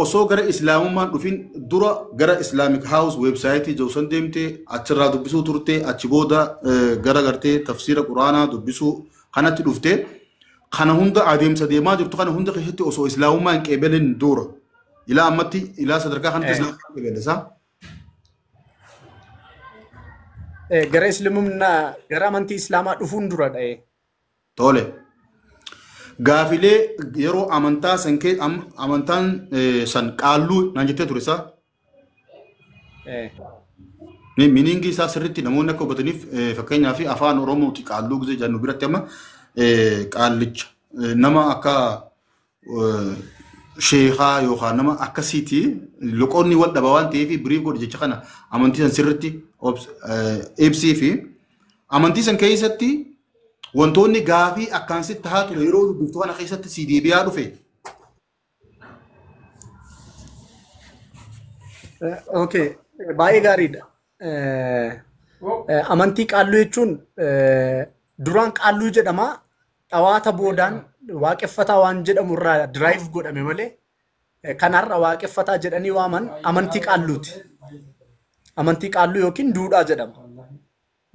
Osoo gara islaamummaan dhufin dura gara Islamic House websaayitii jawsan deemtee achirraa dubbisuu turte, achi booda gara gartee tafsiira quraanaa dubbisuu kanatti dhufte. Kana hunda adeemsa deemaa jirtu kana hunda keessatti osoo islaamummaa hin qeebalin dura ilaa ammatti ilaa sadarkaa kanatti islaamummaa qeebale isaa. Gara islaamummaa, gara amantii islaamaa dhufuun dura dha'e. Tole. Gaafilee yeroo amantaa san kee amantaan san qaalluu naan jettee ture isaa. Miniingi isaa sirriitti namoonni akka hubataniif, fakkeenyaaf afaan Oromooti qaalluu gisee jennu biratti amma qaallicha nama akka sheekaa yookaan nama akkasiiti, loqonni wal dhaba waan ta'eef biriif godhe jecha kana amantii san sirriitti ibsii fi amantii san keessatti wantoonni gaafii akkaan sitti haa ture yeroo dubbiftu kana keessatti si deebi'aa dhufe. Okay, baay'ee gaariidha. Amantii qaalluu jechuun duraan qaalluu jedhama. Dhawaata boodaan waaqeffataa waan jedhamu irraa derive godhame malee kan har'a waaqeffataa jedhanii waaman amantii qaalluuti. Amantii qaalluu yookiin duudhaa jedhama.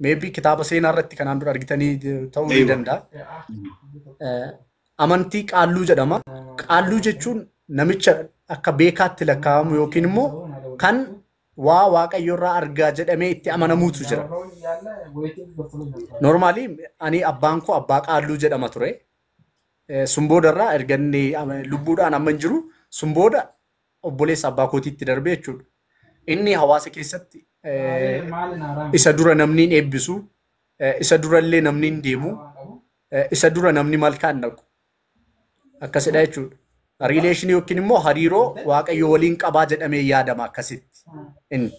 Maybe kitaaba seenaa irratti kanaan dura argitanii ta'uu ni danda'a. Amantii qaalluu jedhama. Qaalluu jechuun namicha akka beekaatti lakkaa'amu yookiin immoo kan waa waaqayyo irraa argaa jedhamee itti amanamuutu jira. Normally ani abbaan koo abbaa qaalluu jedhama ture. Sun boodarraa erga inni lubbuudhaan amma hin jiru, sun booda obboleessa abbaa kootiitti darbe jechuudha. Inni hawaasa keessatti isa dura namni hin eebbisu, isa durallee namni hin deemu, isa dura namni malkaan dhaqu. Akkasidha jechuudha. Relation yookiin immoo hariiroo waaqayyo waliin qabaa jedhamee yaadama akkasitti. Inni.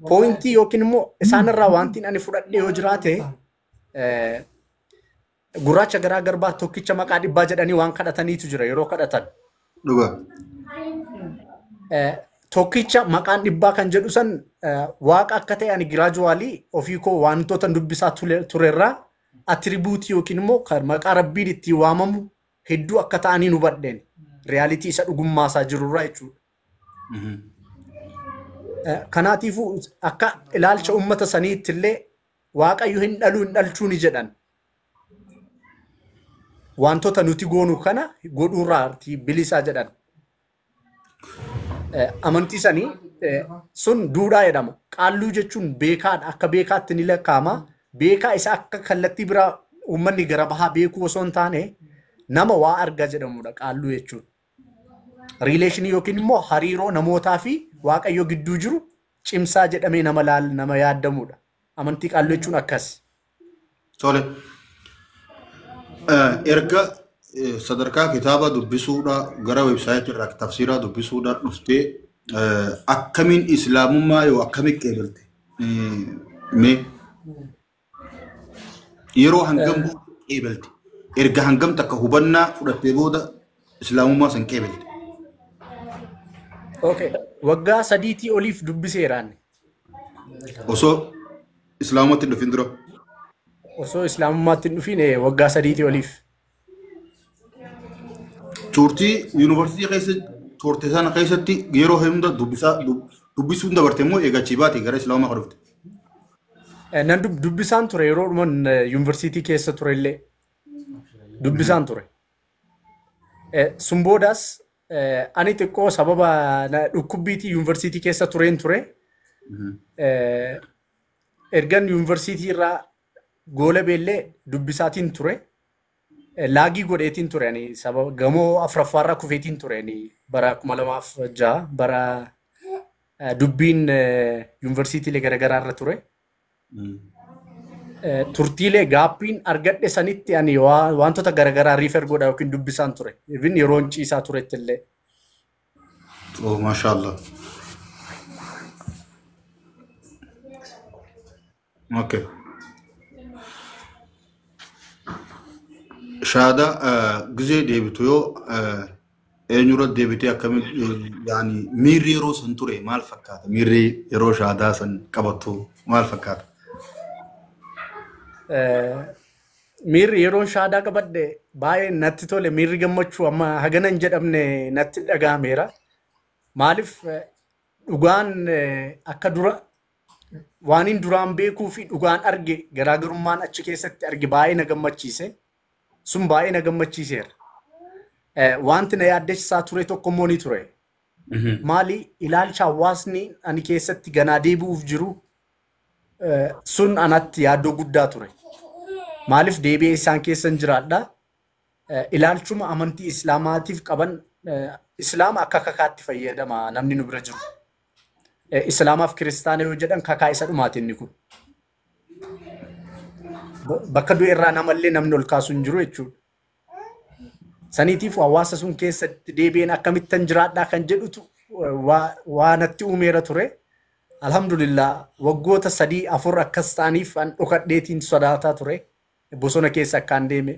Point yookiin immoo isaanirraa wanti ani fudhadhe yoo jiraate, gurraacha garaa garbaa tokkicha maqaa dhibbaa jedhanii waan kadhataniitu jira yeroo kadhatan. Dhugaa. Tokkicha maqaan dhibbaa kan jedhu san waaqa akka ta'e ani gradually ofii koo wantoota dubbisaa turerraa attribute yookiin immoo kan maqaa rabbiin ittiin waamamu hedduu akka ta'anii hubadheen reality isa dhugummaa isaa jirurraa jechuudha. Kanaatiifuu akka ilaalcha uummata saniitti illee waaqayyo hin dhaluu hin dhalchuu ni jedhan. Wantoota nuti goonu kana godhuurraa bilisaa jedhan. Amantii sanii sun duudhaa jedhama. Qaalluu jechuun beekaadha. Akka beekaatti ni lakkaa'ama. Beekaa isa akka kallattii biraa uummanni gara bahaa beekuu osoo hin taane nama waa argaa jedhamudha qaalluu jechuun. Relation yookiin immoo hariiroo namootaa fi waaqayyo gidduu jiru cimsaa jedhamee nama laal nama yaadamudha. Amantii qaalluu jechuun akkas. Tole. Erga sadarkaa kitaaba dubbisuudha gara weebsaayitii irraa tafsiiraa dubbisuudha dhuftee akkamiin islaamummaa yoo akkamiin qeebalte? Mee yeroo hangam booda qeebalte? Erga hangam takka hubannaa fudhattee booda islaamummaa san qeebalte? Okay. Waggaa 3tii oliif dubbiseeraan. Osoo islaamummaatti hin dhufin dura. Osoo islaamummaatti hin dhufin waggaa 3tii oliif. Turtii yuunivarsiitii keessa turte sana keessatti yeroo hunda dubbisaa dubbisuun dabarte immoo eegachii baate gara islaamummaa kan dhufte? Nan dubbisaan ture, yeroo dhuman yuunivarsiitii keessa ture illee dubbisaan ture. Sun boodaas ani xiqqoo sababa dhukkubbiitii yuunivarsiitii keessa tureen ture. Ergan yuunivarsiitii irraa goola beellee dubbisaatiin ture. Laagii godheetiin ture, ani sababa gamoo afuraffaarraa kufeetiin ture ani bara 2006 bara dubbiin yuunivarsiitiilee garaagaraa irra ture. Turtiilee gaappiin argadhe sanitti ani wantoota garaagaraa refer godha yookiin dubbisaan ture. Even yeroon ciisaa turetti illee. Oh, maashaallah. Okay. Shaadaa gizee deebitu yoo eenyurra deebitee akkamitti, yaani miirri yeroo san ture maal fakkaata? Miirri yeroo shaadaa san qabattu maal fakkaata? Miirri yeroon shaadaa qabadhe baay'ee natti tole. Miirri gammachuu amma hagana hin jedhamne natti dhaga'ameera. Maaliif dhugaan akka dura waan hin duraan beekuu fi dhugaan arge garaagarummaan achi keessatti arge baay'ee na gammachiise. Sun baay'ee na gammachiiseera. Wanti na yaaddessaa ture tokko immoo ni ture. Maali ilaalcha hawaasni ani keessatti ganaa deebi'uuf jiru sun anatti yaaddoo guddaa ture. Maaliif deebi'ee isaan keessa hin jiraadha. Ilaalchuma amantii islaamaatiif qaban islaama akka kakaatti fayyadama namni nu bira jiru. Islaamaaf kiristaana yoo jedhan kakaa isa dhumaati inni kun. Bakka du'e irraa namallee namni ol kaasu hin jiru jechuudha. Saniitiif hawaasa sun keessatti deebi'een akkamittan jiraadhaa kan jedhutu waa natti uumeera ture. Alhamdulillah waggoota 3-4 akkas ta'aniif an dhokadheetiin sodaataa ture. Bosona keessa akkaan deeme.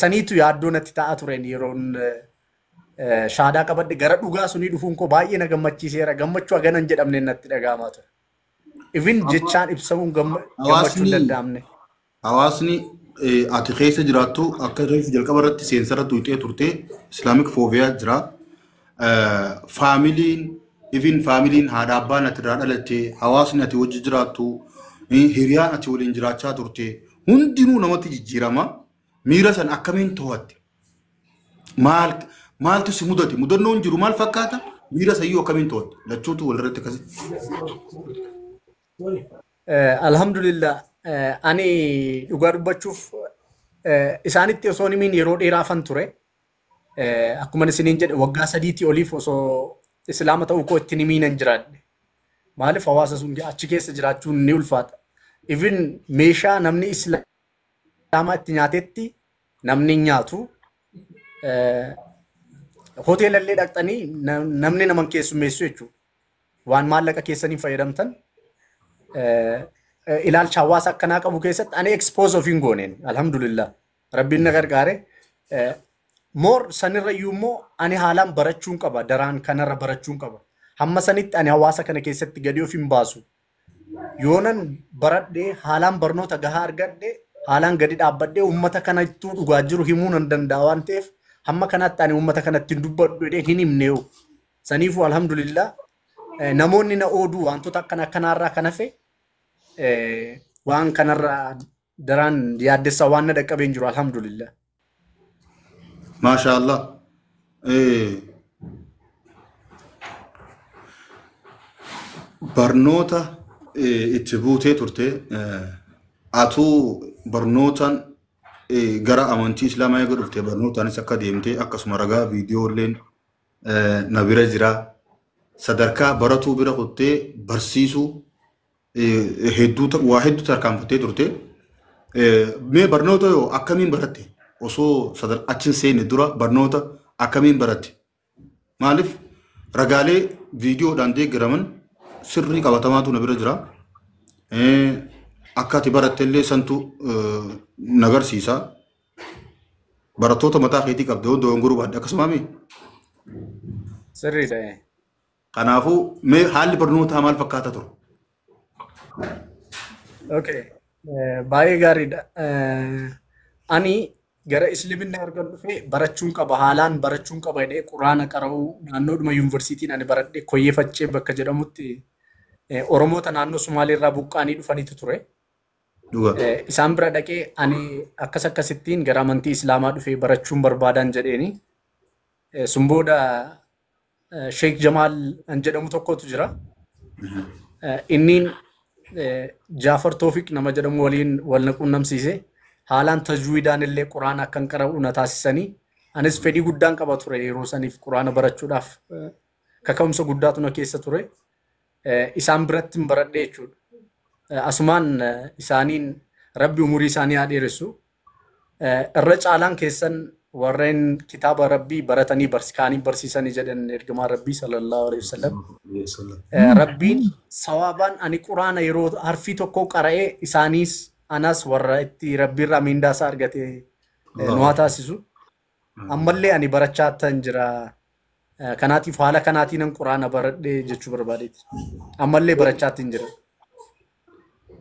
Saniitu yaaddoo natti ta'aa tureen yeroon shaadaa qabadhe gara dhugaa sunii dhufuun koo baay'ee na gammachiiseera. Gammachuu hagana hin jedhamne natti dhaga'amaa ture. Even jechaan ibsamuun gammachuu hin danda'amne. Hawaasni ati keessa jiraattu akka reefu jalqaba irratti seensarra tuuxee turte Islamic phobia jira. Faamiliin even faamiliin haadha abbaan ati irraa dhalatte hawaasni ati wajji jiraattu hiriyaan ati waliin jiraachaa turte hundinuu namatti jijjiirama. Miira san akkamiin to'atte? Maaltu si mudate? Mudannoon jiru maal fakkaata? Miira sayyoo akkamiin to'atte? Lachuutu walirratti akkasitti. Alhamdulillah ani dhugaa dubbachuuf isaanitti osoo hin himin yeroo dheeraafan ture. Akkuma isiniin jedhe waggaa 3 oliif osoo islaama ta'uu koo ittiin himiin hin jiraadhe. Maaliif hawaasa sun achi keessa jiraachuun ni ulfaata. Even meeshaa namni islaamaa itti nyaatetti namni hin nyaatu. Hoteela illee dhaqxanii namni nama hin keessummeessu jechuudha. Waan maallaqa keessaniin fayyadamtan ilaalcha hawaasa akkanaa qabu keessatti ani expose of hin gooneen alhamdulillah rabbiin na gargaare. More sanirra iyyuu immoo ani haalaan barachuun qaba daraan kanarra barachuun qaba. Hamma sanitti ani hawaasa kana keessatti gadi of hin baasu. Yoonan baradhee haalaan barnoota gahaa argadhee haalaan gadi dhaabbadhee uummata kanattuu dhugaa jiru himuu nan danda'a waan ta'eef hamma kanatti ani uummata kanatti hin dubbadhu jedhee hin himneewu. Saniifuu alhamdulillah namoonni na ooduu wantoota akkana akkanaarraa kan hafe waan kanarraa daraan yaaddessaa waan na dhaqqabee hin jiru alhamdulillah. Maasha Allah. Barnoota itti buutee turte atuu barnootaan gara amantii islaamaa eega dhufte barnootaanis akka deemte akkasuma ragaa viidiyoo illeen na bira jira. Sadarkaa baratuu bira kuttee barsiisuu hedduu waa hedduu tarkaanfattee turte. Mee barnoota yoo akkamiin baratte? Osoo achi hin seenne dura barnoota akkamiin baratte? Maaliif ragaalee viidiyoodhaan deeggaraman sirrii qabatamaatu na bira jira. Akka ati baratte illee santu na agarsiisa. Barattoota mataa keetii qabde hunda dogongoruu baadde akkasuma mii? Sirriidha. Kanaafuu mee haalli barnootaa maal fakkaata ture? Okay. Baay'ee gaariidha. Ani gara isliminnaa erga dhufee barachuun qaba haalaan barachuun qaba jedhee quraana qara'uu naannoodhuma yuunivarsiitiin ani baradhe Koyyee Faccee bakka jedhamutti Oromoota naannoo Sumaaleerraa buqqaanii dhufaniitu ture. Isaan bira dhaqee ani akkas akkasittiin gara amantii Islaamaa dhufee barachuun barbaadan jedheeni. Sun booda Sheek Jamaal an jedhamu tokkotu jira. Inniin Jaafar Toofiq nama jedhamu waliin wal na quunnamsiise. Haalaan tajwiidaan illee quraana akkan qara'u na taasisanii. Anis fedhii guddaan qaba ture yeroo saniif quraana barachuudhaaf kaka'umsa guddaatu na keessa ture. Isaan biratti hin baradhe jechuudha. Asumaan isaaniin Rabbi umurii isaanii haa dheeressu. Irra caalaan keessan warreen kitaaba Rabbii baratanii kaanii barsiisanii jedhan ergamaa Rabbii sallallahu alaihi wasallam. Rabbiin sawaabaan ani quraana yeroo harfii tokko qara'ee isaaniis anas warra itti Rabbiirraa mindaa isaa argate nu haa taasisu. Ammallee ani barachaa tan jira. Kanaatiif haala kanaatiin an quraana baradhee jechuu barbaadeeti. Ammallee barachaa tan jira.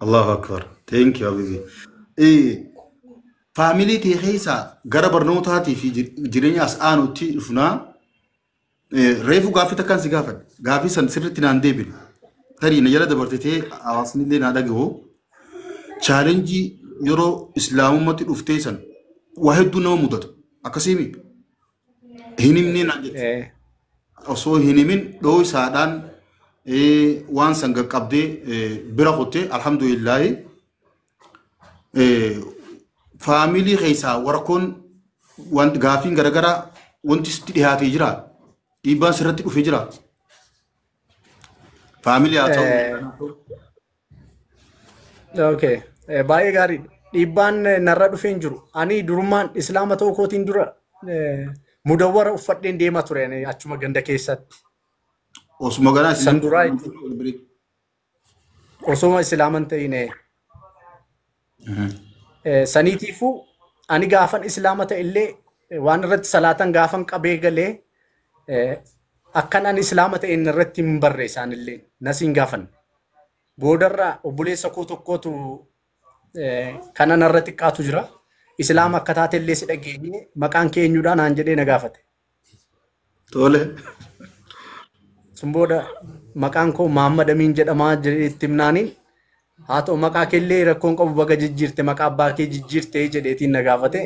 Allahu Akbar. Thank you, Habibi. Faamilii ta'e keessaa gara barnootaatii fi jireenya as aanutti dhufnaa reefu gaaffii takkaan si gaafadhe. Gaaffii san sirriitti naan deebine. Tarii na jala dabartitee hawaasni illee naa dhagahu. Chaalenjii yeroo islaamummaatti dhuftee san waa hedduu nama mudata. Akkasiimi hin himnee naan jette. Osoo hin himin dhoo isaadhaan waan san qaqqabdee bira kuttee alhamdulillaahi. Faamilii keessaa warkoon wanti gaaffiin garaagaraa wanti sitti dhiyaatee jira. Dhiibbaan sirratti dhufee jira. Faamilii haa ta'u. Okay. Baay'ee gaariidha. Dhiibbaan narra dhufee hin jiru. Ani durummaan islaama ta'uu kootiin dura mudawwara uffadheen deema ture achuma ganda keessatti. Osuma ganaa San duraa osoma islaama hin ta'in. Saniitiifuu ani gaafan islaama ta'e illee waan irratti salaatan gaafan qabee galee akkan ani islaama ta'e irratti hin barre isaanillee nasiin gaafan. Boodarraa obboleessa koo tokkotu kana narra xiqqaatu jira. Islaama akka taate illee si dhageenye maqaan kee eenyudha naan jedhee na gaafate. Tole. Sun booda maqaan koo Mahammad Amiin jedhamaa jedhee itti himnaaniin haa ta'u maqaa kee illee rakkoon qabu baga jijjiirte maqaa abbaa kee jijjiirte jedheetiin na gaafate.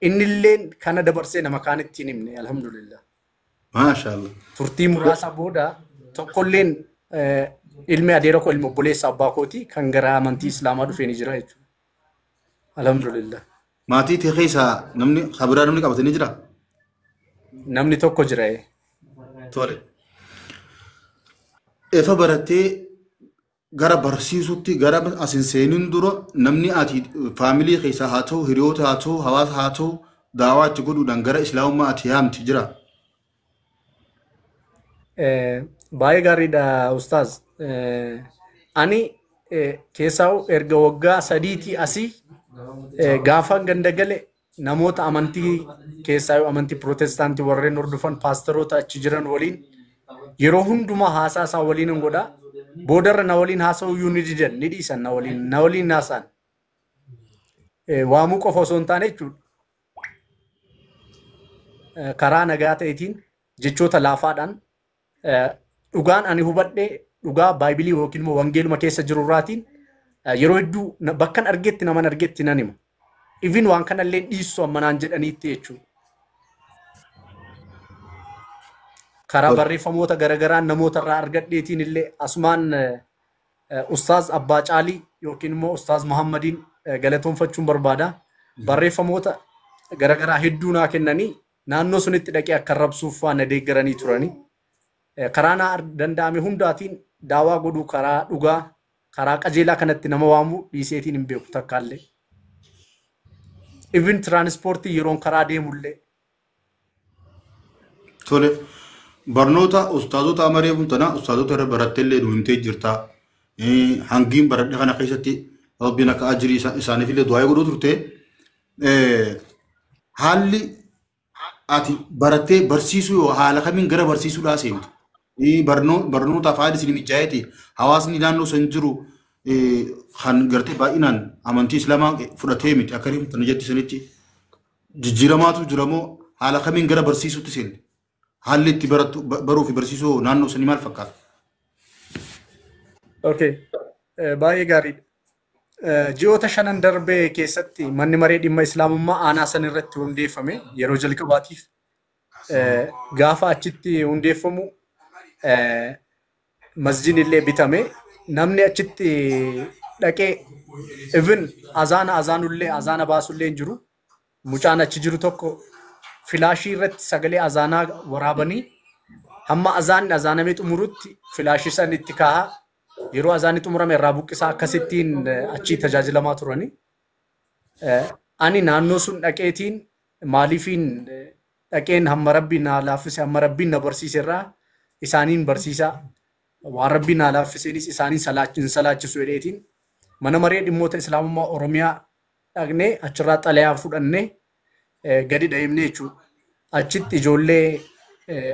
Innillee kana dabarsee nama kaan ittiin himne alhamdulillah. Maashaallah. Turtii muraasa booda tokkolleen ilmi adeera koo ilma obboleessa abbaa kooti kan gara amantii islaamaa dhufee ni jira jechuudha. Alhamdulillah. Maatii ta'e keessaa namni kabiraa namni qabatee ni jira? Namni tokko jira. Tole. Efa barattee gara barsiisutti gara as hin seenin dura namni ati faamilii keessaa haa ta'u hiriyoota haa ta'u hawaasa haa ta'u daawaa itti godhuudhaan gara islaamummaa ati yaamti jira? Baay'ee gaariidha ustaaz. Ani keessaa erga waggaa 3 asii gaafa ganda gale namoota amantii keessaa amantii pirootestaantii warreen hordofan paasteroota achi jiran waliin yeroo hundumaa haasaa isaa waliin hin godha. Boodarra na waliin haasa'uu iyyuu ni didan ni dhiisan na waliin haasa'an. Waamuu qofa osoo hin taane jechuudha. Karaa nagaa ta'eetiin jechoota laafaadhaan dhugaan ani hubadhe dhugaa baaybilii yookiin immoo wangeeluma keessa jirurraatiin yeroo hedduu bakkan argetti naman argetti nan hima. Even waan kanallee dhiissu amma naan jedhaniitti jechuudha. Karaa barreeffamoota garaagaraa namoota irraa argadheetiin illee asumaan Ustaaz Abbaa Caalii yookiin immoo Ustaaz Muhammadiin galatoonfachuun barbaada. Barreeffamoota garaagaraa hedduu naa kennanii naannoo sunitti dhaqee akka rabsuuf waan na deeggaranii turanii. Karaa naa danda'ame hundaatiin daawaa godhuu karaa dhugaa karaa qajeelaa kanatti nama waamuu dhiiseetiin hin beeku takkaallee. Even tiraanispoortii yeroon karaa deemullee. Tole. Barnoota ustaazota amaree tana ustaazota irra baratteellee nu himtee jirta. Hangiin baradhe kana keessatti rabbiin akka ajirii isaaniif illee du'aa godhuu turte. Haalli ati barattee barsiisuu yoo haala kamiin gara barsiisuudhaa seente? Barnootaaf haalli isin mijaa'eeti hawaasni naannoo san jiru kan gartee baay'inaan amantii islaamaa fudhatee miti akka tana jetti sanitti jijjiiramaatu jira moo haala kamiin gara barsiisuutti seente? Haalli itti baruu fi barsiisuu naannoo sanii maal fakkaata? Okay. Baay'ee gaariidha. Ji'oota 5 darbee keessatti manni maree dhimma islaamummaa aanaa san irratti hundeeffame yeroo jalqabaatiif gaafa achitti hundeeffamu masjidni illee bitame namni achitti dhaqee even azaana azaanullee azaana baasullee hin jiru. Mucaan achi jiru tokko filaashii irratti sagalee azaanaa waraabanii hamma azaanni azaanamee xumurutti filaashii san itti kaahaa yeroo azaanni xumurame irraa buqqisaa akkasittiin achii tajaajilamaa turani. Ani naannoo sun dhaqeetiin maaliifiin dhaqeen hamma rabbiin na laaffise hamma rabbiin na barsiise irraa isaaniin barsiisaa waan rabbiin na laaffiseenis isaaniin hin salaachisu jedheetiin mana maree dhimmoota islaamummaa Oromiyaa dhaqnee achirraa xalayaa fudhannee gadi dhaabne jechuudha. Achitti ijoollee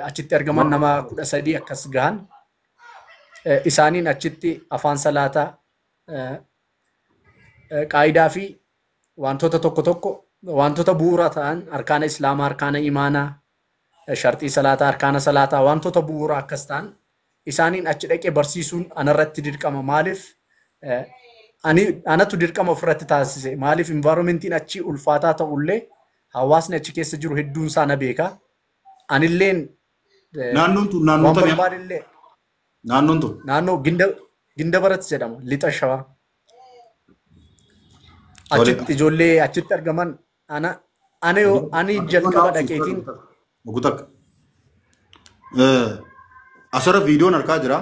achitti argaman nama 13 akkas gahan isaaniin achitti afaan salaataa qaayidaa fi wantoota tokko tokko, wantoota bu'uura ta'an, arkaana islaamaa, arkaana imaanaa, sharxii salaataa, arkaana salaataa, wantoota bu'uura akkas ta'an isaaniin achi dhaqee barsiisuun anarratti dirqama. Maaliif ani anatu dirqama ofirratti taasise? Maaliif environmentiin achi ulfaataa ta'ullee hawaasni achi keessa jiru hedduun isaa na beeka. Anilleen Naannoon tun naannoo waan tamii? barbaadillee Naannoon tun. Naannoo Ginda Barat jedhama, lixa Shawaa. Tole. Achitti ijoollee achitti argaman ana ana yoo ani jalqaba dhaqeetiin Ogu takka. Asirra viidiyoon harkaa jira.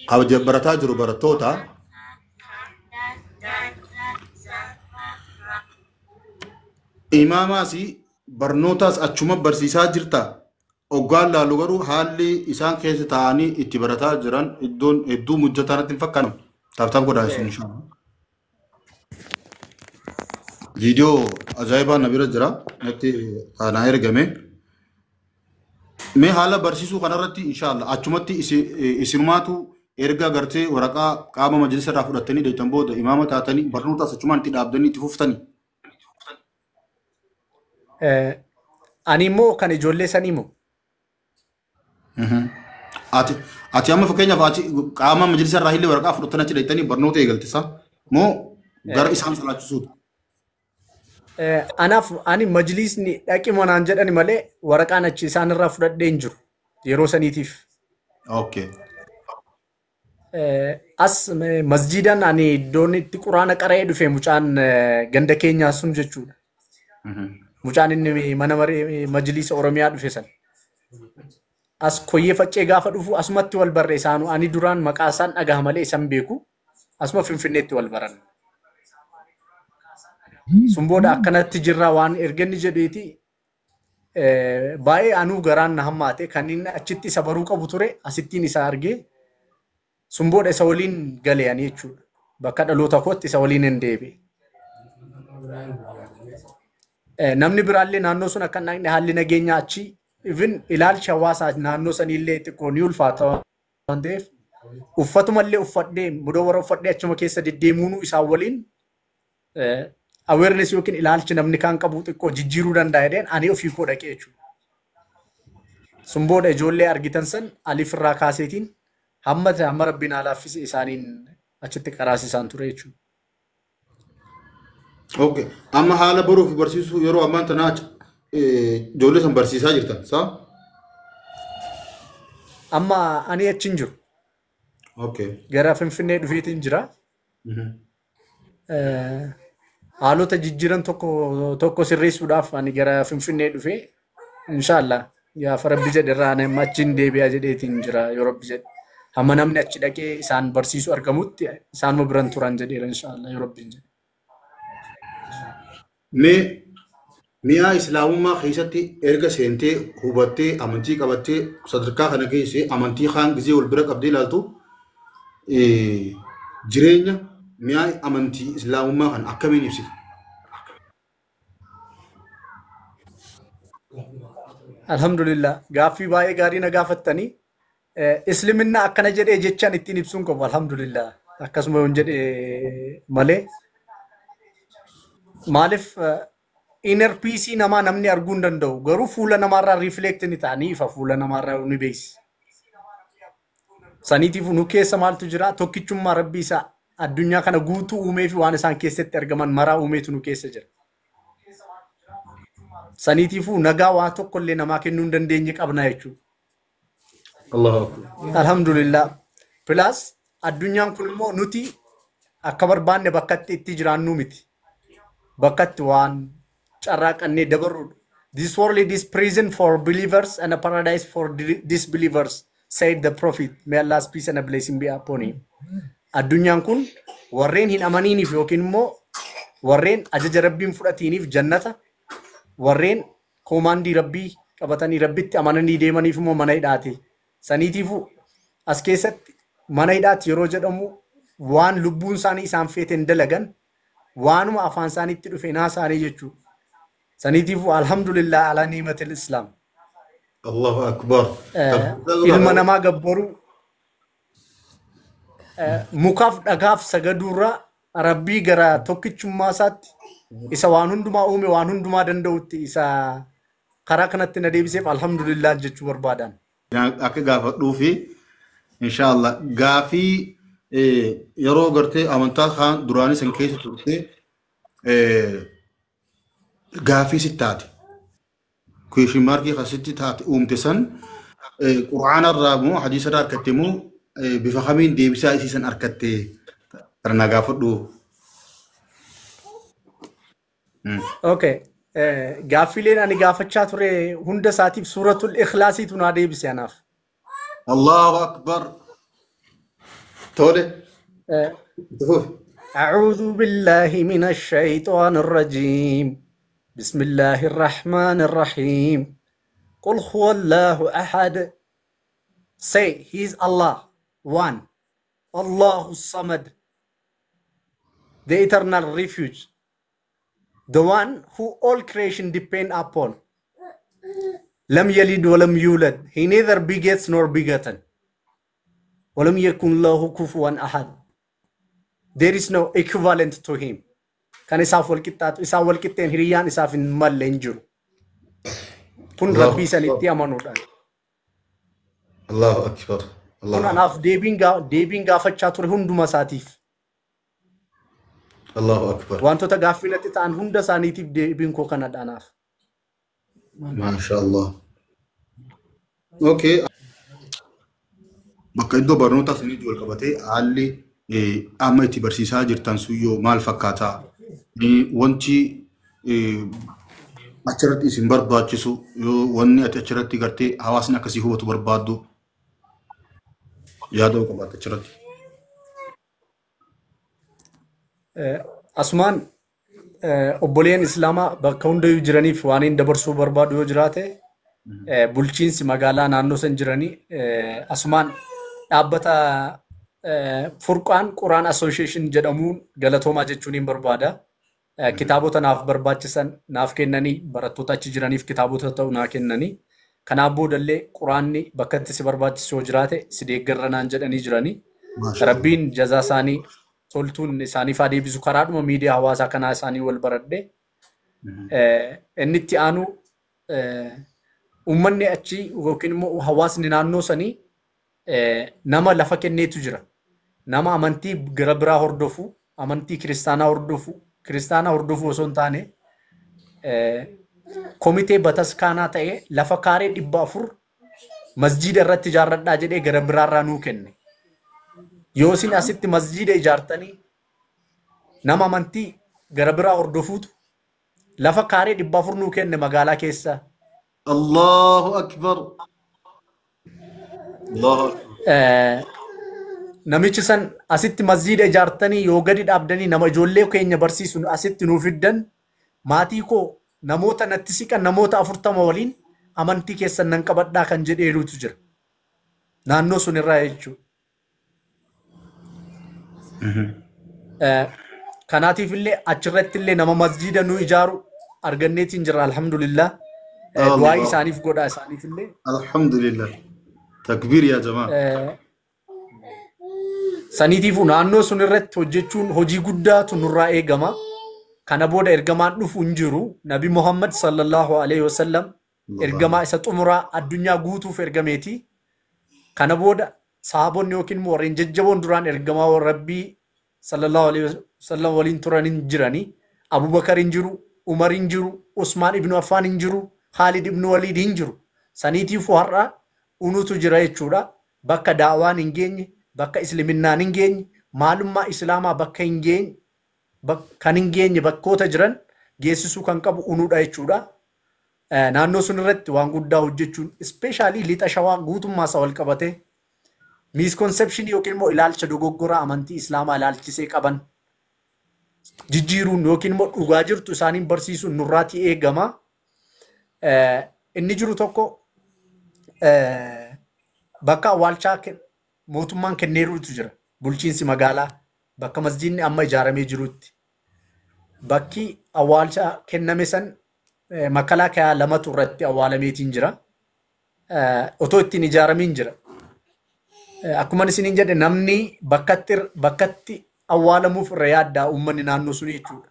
Kabaja barataa jiru barattoota. Imaamaas barnootaas achuma barsiisaa jirta. Oggaan laalu garuu haalli isaan keessa taa'anii itti barataa jiran iddoon hedduu mijataa natti hin fakkaanne. Tap tap godhaa isin inshallah. Viidiyoo ajaa'ibaa na bira jira. Natti kanaa ergame. Mee haala barsiisuu kanarratti inshallah achumatti isinumaatu erga gartee waraqaa qaama majlisa irraa fudhattanii deettan booda imaama taatanii barnootaas achumaan itti dhaabdanii itti fuftanii. Ani immoo kan ijoollee sanii moo? Ati amma fakkeenyaaf achi qaama majlisa irraa illee waraqaa fudhattanii achi deettanii barnoota eegaltisa moo gara isaan salaachisuuti? Anaaf ani majlisni dhaqi manaan jedhani malee waraqaan achi isaan irraa fudhadhee hin jiru yeroo saniitiif. Okay. As masjiidaan ani iddoon itti quraana qara'ee dhufe mucaan ganda keenyaa sun jechuudha. Mucaan inni mana maree majlisa Oromiyaa dhufe san. As koyyee faccee gaafa dhufu asumatti wal barre isaanu, ani duraan maqaa isaan dhagaha malee isan beeku, asuma Finfinneetti wal baran. Sun booda akkanatti jirra waan erga inni jedheeti baay'ee anuu garaan na hammaate. Kan inni achitti isa baruu qabu ture asittiin isa argee, sun booda isa waliin gale ani jechuudha. Bakka dhaloota kootti isa waliin hin deebi'e. Namni biraallee naannoo sun akka hin dhaqne haalli nageenyaa achi, even ilaalchi hawaasaa naannoo saniillee xiqqoo ni ulfaata waan ta'eef, uffatumallee uffadhee mudoo uffadhee achuma keessa deddeemuunuu isaan waliin awareness yookiin ilaalchi namni kaan qabu xiqqoo jijjiiruu danda'a jedheen ani ofii koo dhaqee jechuudha. Sun booda ijoollee argitan san alif irraa kaaseetiin hamma ta'e hamma rabbiin haa laaffise isaaniin achitti qaraasisaan ture jechuudha. Okay. Amma haala baruu fi barsiisuu yeroo ammaan tanaa ijoollee san barsiisaa jirtan saa? Amma ani achi hin jiru. Okay. Gara Finfinnee dhufeetiin jira. Haalota jijjiiran tokko tokko sirreessuudhaaf ani gara Finfinnee dhufee, inshaallah gaafa rabbi jedhe irraa ani amma achiin deebi'a jedheetiin jira yoo rabbi jedhe. Hamma namni achi dhaqee isaan barsiisu argamutti isaanuma biran turan jedheera inshaallah yoo rabbiin jedhe. Mee mi'aa islaamummaa keessatti erga seentee hubattee amantii qabattee sadarkaa kana geessee amantii kaan gizee wal bira qabdee ilaaltu, jireenya mi'aa amantii islaamummaa kan akkamiin ibsita? Alhamdulillah, gaaffii baay'ee gaarii na gaafattanii. Isliminna akkana jedhee jechaan ittiin ibsuun qabu, alhamdulillah, akkasuma yoon jedhe malee. Maaliif inner peace namaa namni arguu hin danda'u, garuu fuula namaarraa reflect ni ta'a, ni ifa, fuula namaarraa ni beeksisa. Saniitiif nu keessa maaltu jira? Tokkichummaa rabbii isaa addunyaa kana guutuu uumee fi waan isaan keessatti argaman maraa uumeetu nu keessa jira. Saniitiifuu nagaa waa tokko illee namaa kennuu hin dandeenye qabna jechuudha. Allahu akbar. Alhamdulillah. Plus addunyaan kun immoo nuti akka barbaanne bakkatti itti jiraannu miti. Bakkatti waan carraaqannee dabarrudha. "This world is prison for believers and a paradise for disbelievers," said the Prophet. May Allah's peace and a blessing be upon him. Addunyaan kun warreen hin amaniiniif yookiin immoo warreen ajaja rabbiin fudhatiiniif jannata, warreen command rabbii qabatanii rabbitti amananii deemaniif immoo mana hidhaati. Saniitiifuu as keessatti mana hidhaati yeroo jedhamu waan lubbuun isaanii isaan feeten dalagan, waanuma afaan isaaniitti dhufe naasaanii jechuudha. Saniitiifuu alhamdulillah ala ni'imatil islaam. Allahu akbar. Ilma namaa gabbaruu, mukaaf dhagaaf sagaduurraa rabbii gara tokkichummaa isaatti Isa waan hundumaa uume waan hundumaa danda'utti isa karaa kanatti na deebiseef alhamdulillah jechuu barbaadan. Akka gaafadhuu fi inshaallah gaafii yeroo gartee amantaa kaan duraanii san keessa turte gaafii sitti taate. Question markii akkasitti taate uumte san quraana irraa moo hadiisa irraa argatte moo bifa kamiin deebisaa isii san argatte kana na gaafadhu. Okay. Gaaffileen ani gaafachaa ture hunda isaatiif suuratul ikhlaasiitu naa deebise anaaf. Allahu akbar. Tole. Itti fufi. أعوذ بالله من الشيطان الرجيم بسم الله الرحمن الرحيم قل هو الله أحد. Say, He is Allah, one. Allahu Samad, the eternal refuge, the one who all creation depend upon. لم يلد ولم يولد. He neither begets nor begotten. ولم يكن له كفوا أحد. There is no equivalent to him. Kan isaaf wal qixxaatu, isaan wal qixxeen hiriyyaan isaaf hin malle hin jiru. Kun Allahu Rabbii sanitti amanuudhaan. Allahu akbar. Kun Allahu anaaf deebiin gaafachaa ture hunduma isaatiif. Allahu akbar. Wantoota gaaffii natti ta'an hunda isaaniitiif deebiin koo kanadha anaaf. Maasha Allah. Okay. Bakka iddoo barnootaa saniitti wal qabatee haalli amma itti barsiisaa jirtan sun yoo maal fakkaataa? Wanti achirratti isin barbaachisu yoo wanni ati achirratti gartee hawaasni akkasii hubatu barbaaddu yaada yoo qabaatte achirratti. Asumaan obboleen Islaamaa bakka hundayyuu jiraniif waan hin dabarsuu barbaadu yoo jiraate, bulchiinsi magaalaa naannoo san jiranii asumaan dhaabbata Furqaan Quraan Association jedhamuun galatoomaa jechuun hin barbaada. Kitaabota naaf barbaachisan naaf kennanii, barattoota achi jiraniif kitaabota ta'u naa kennanii. Kanaaf boodallee quraanni bakka itti si barbaachisu yoo jiraate si deeggarra naan jedhanii jiranii. Maasha Allah. Rabbiin jazaa isaanii toltuun isaaniif haa deebisu, karaadhuma miidiyaa hawaasaa kanaa isaanii wal baradhe. Inni itti aanu uummanni achi yookiin immoo hawaasni naannoo sanii nama lafa kenneetu jira. Nama amantii gara biraa hordofu, amantii kiristaanaa hordofu, kiristaanaa hordofu osoo hin taane komitee bataskaanaa ta'ee lafa kaaree 400 masjiida irratti ijaarradhaa jedhee gara biraarraa nuu kenne. Yoo isin asitti masjiida ijaartanii, nama amantii gara biraa hordofuutu lafa kaaree 400 nuu kenne magaalaa keessa. Allahu akbar. Allahu akbar. Namichi san asitti masjiida ijaartanii yoo gadi dhaabdanii nama ijoollee keenya barsiisu asitti nuu fiddan, maatii koo namoota natti siqan namoota 40 waliin amantii keessan nan qabadhaa kan jedheeruutu jira. Naannoo sun irraa jechuudha. Kanaatiif illee achirratti illee nama masjiida nu ijaaru arganneetiin jira, alhamdulillah. Du'aa isaaniif godha isaaniif illee. Alhamdulillah. Takbiir yaa jamaa. Saniitiifuu naannoo sun irratti hojjechuun hojii guddaatu nurraa eegama. Kana booda ergamaan dhufu hin jiru. Nabi Muhammad sallallahu alaihi wasallam ergamaa isa xumuraa addunyaa guutuuf ergameeti. Kana booda sahaabonni yookiin immoo warreen jajjaboon duraan ergamaa Rabbii sallallahu alaihi wasallam waliin turan hin jirani. Abubakar hin jiru, Umar hin jiru, Usmaan ibnu Affaan hin jiru, Khalid ibnu Walid hin jiru. Saniitiifuu har'a unutu jira jechuudha. Bakka daawaan hin geenye, bakka isliminnaan hin geenye, maalummaa islaamaa bakka hin geenye, kan hin geenye bakkoota jiran geessisuu kan qabu unuudha jechuudha. Naannoo sun irratti waan guddaa hojjechuun, especially lixa Shawaa guutummaa isaa wal qabate, misconception yookiin immoo ilaalcha dogoggoraa amantii islaamaa ilaalchisee qaban jijjiiruun yookiin immoo dhugaa jirtu isaaniin barsiisuun nurraatii eegama. Inni jiru tokko bakka awwaalchaa mootummaan kenneeruutu jira. Bulchiinsi magaalaa bakka masjiidni amma ijaaramee jirutti. Bakki awwaalcha kenname san makalaakaa lamatu irratti awwaalameetiin jira. Otoo ittiin ijaaramiin jira. Akkuma isiniin jedhe, namni bakkatti awwaalamuuf irra yaaddaa uummanni naannoo sunii jechuudha.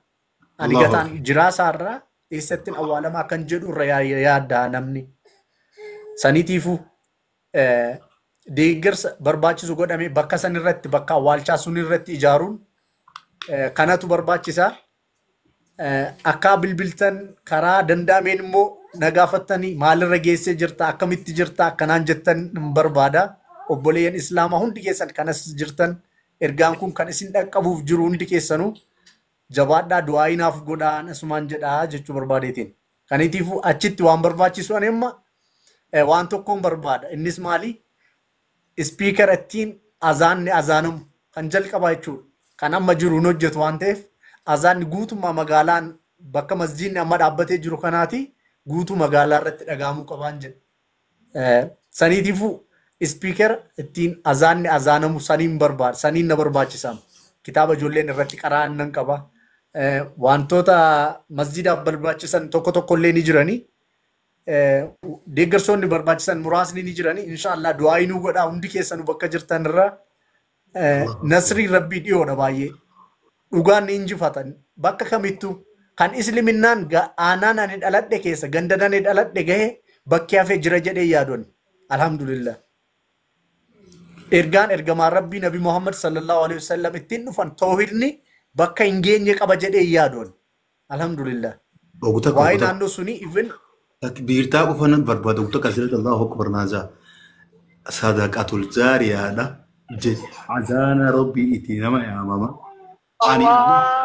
Ani Allahu gataan jiraasaarraa eessattiin awwaalamaa kan jedhu irra yaaddaa namni. Saniitiifuu deeggarsa barbaachisu godhame bakka san irratti bakka awwaalchaa sun irratti ijaaruun kanatu barbaachisaa. Akka bilbiltan karaa danda'ameen immoo na gaafattanii maalirra geessee jirta akkamitti jirta akkanaan jettan hin barbaada. Obboleeyyan Islaamaa hundi keessan kanas jirtan ergaan kun kan isin dhaqqabuuf jiru hundi keessanuu jabaadhaa du'aayinaaf godhaa asumaan jedhaa jechuu barbaadeetiin. Kaniitiifuu achitti waan barbaachisu ani amma waan tokkoon barbaada. Innis maali? Ispiikara ittiin azaanni azaanamu kan jalqabaa jechuudha. Kan amma jiru hin hojjetu waan ta'eef azaanni guutummaa magaalaan bakka masjiidni amma dhaabbatee jiru kanaati guutuu magaalaa irratti dhagahamuu qabaan jedha. Saniitiifuu ispiikara ittiin azaanni azaanamu saniin barbaada saniin na barbaachisa. Kitaaba ijoolleen irratti qara'an nan qaba. Wantoota masjiidaaf barbaachisan tokko tokko illee ni jiranii. Deeggarsoonni barbaachisan muraasni ni jiranii. Inshaallah du'aa inuu godhaa hundi keessanuu bakka jirtan irraa. Nasrii rabbii dhiyoodha baay'ee. Dhugaan ni injifatan. Bakka kamittuu kan isliminnaan aanaan ani dhaladhe keessa ganda ani dhaladhe gahe bakki hafee jira jedhee yaadon. Alhamdulillah. Ergaan ergamaan rabbii Nabi Muhammad sallallahu alaihi wasallam ittiin dhufan toohidni bakka hin geenye qaba jedhee yaadon. Alhamdulillah. Ogu takka Waa'ee ogu takka. naannoo sunii even Takbiirtaa qofa nan barbaada. Ogu takka asirratti Allahu akbar naazaa. Sadaqatul jaariyaadha. Jedhe azaana rabbii itti nama yaamama. Ani Allahu